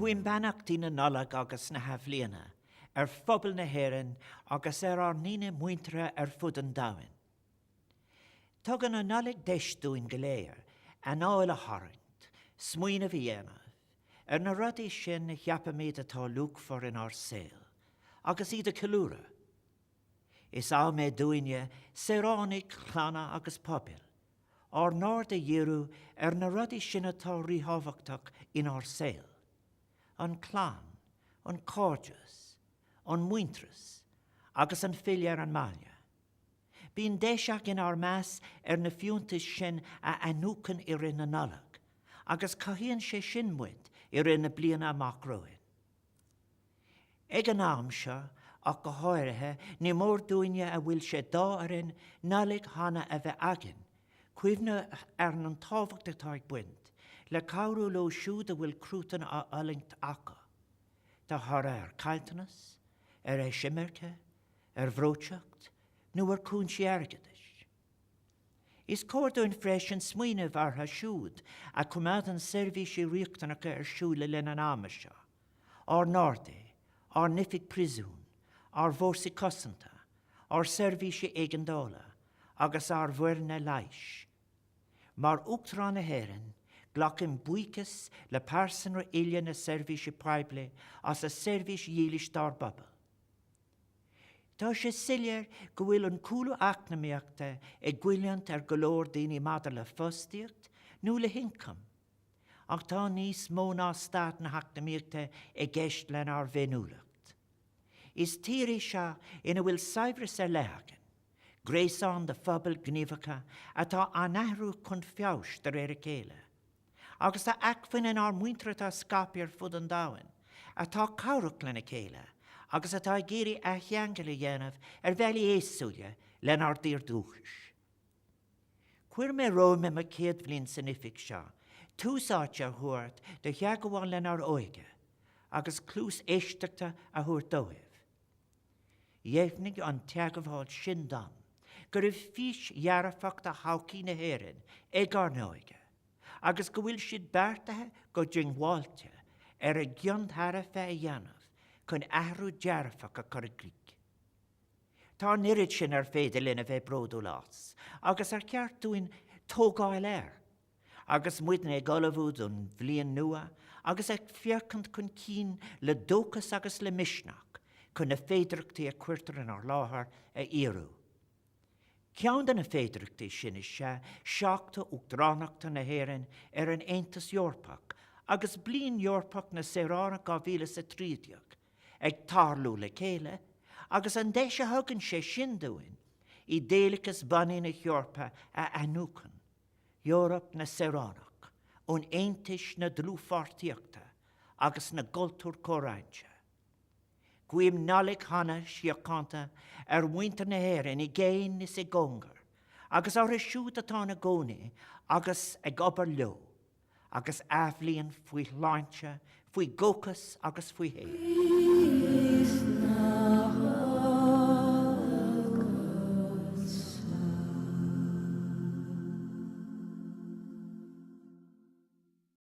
Guím beannachtaí na Nollag agus na hAthbhliana ar phobal na hÉireann agus ar ár ndaoine muinteartha ar fud an domhain. Tugann an Nollaig deis dúinn go léir anáil a tharraingt, smaoineamh a dhéanamh ar na rudaí sin a cheapaimid atá luachmhar inár saol, agus iad a cheiliúradh. Is am é dúinne, saoránaigh, clanna agus pobail, ár n-aird a dhíriú ar na rudaí sin atá ríthábhachtach inár saol, an chlann, an cairdeas, an muintearas agus an filleadh ar an mbaile. Bíonn deis againn ár meas ar na fiúntais sin a athnuachan i rith na Nollag agus cothaíonn sé sin muid i rith na bliana amach romhainn. Ag an am seo ach go háirithe, ní mór dúinne a bhfuil sé d'ádh orainn Nollaig shona a bheith againn, cuimhneamh ar an tábhacht atá ag baint le cabhrú leo siúd a bhfuil cruatan á fhulaingt acu, de thoradh ar chaillteanas, ar eisimirce, ar bhreoiteacht nó ar chúinsí airgeadais. Is cóir dúinn freisin smaoineamh orthu siúd a choimeádann seirbhísí riachtanacha ar siúl le linn an ama seo, ár nGardaí, ár n-oifigigh príosúin, ár bhfórsaí cosanta, ár seirbhísí éigeandála agus ár bhfoirne leighis. Mar Uachtarán na hÉireann, glacaim buíochas le pearsanra uile na seirbhíse poiblí as a seirbhís dhílis dár bpobal. Tá sé soiléir go bhfuil an cúlú eacnamaíochta ag goilliúint ar go leor daoine maidir le fostaíocht nó le hioncam, ach tá níos mó ná staid na heacnamaíochta i gceist lenár bhféiniúlacht. Is tír í seo ina bhfuil saibhreas ar leith againn, gréasán de phobail ghníomhacha atá á n-athrú chun feabhais de réir a chéile. Agus tá acmhainn inár muintir atá scaipthe ar fud an domhain, atá cabhrach lena chéile agus atá ag iarraidh athcheangal a dhéanamh ar bhealaí éagsúla lenár dtír dúchais. Chuir mé romham i mo chéad bhliain san oifig seo tús áite a thabhairt do theagmháil lenár óige agus cluas éisteachta a thabhairt dóibh. Dheimhnigh an teagmháil sin dom go raibh fís dhearfach do thodhchaí na hÉireann ag ár n-óige agus go bhfuil siad beartaithe go diongbháilte ar a gcion tairbhe a dhéanamh chun athrú dearfach a chur i gcrích. Tá an oiread sin ar féidir linn a bheith bródúil as agus ar cheart dúinn tógáil air. Agus muidne ag ullmhú don bhliain nua agus ag féachaint chun cinn le dóchas agus le misneach chun na féidearthachtaí a chuirtear inár láthair a fhíorú. Ceann de na féidearthachtaí sin is ea seachtú Uachtaránachta na hÉireann ar an Aontas Eorpach agus Bliain Eorpach na Saoránach 2013 ag tarlú le chéile agus an deis a thugann sé sin dúinn idéalachas bunaidh na hEorpa a athnuachan. Eoraip na saoránach, an aontais, na dlúthpháirtíochta agus na gcultúr comhroinnte. Guím Nollaig shona shíochánta ar mhuintir na hÉireann i gcéin is i gcóngar, agus orthu siúd atá ina gcónaí agus ag obair leo, agus athbhliain faoi shláinte, faoi dhóchas agus faoi shaoire.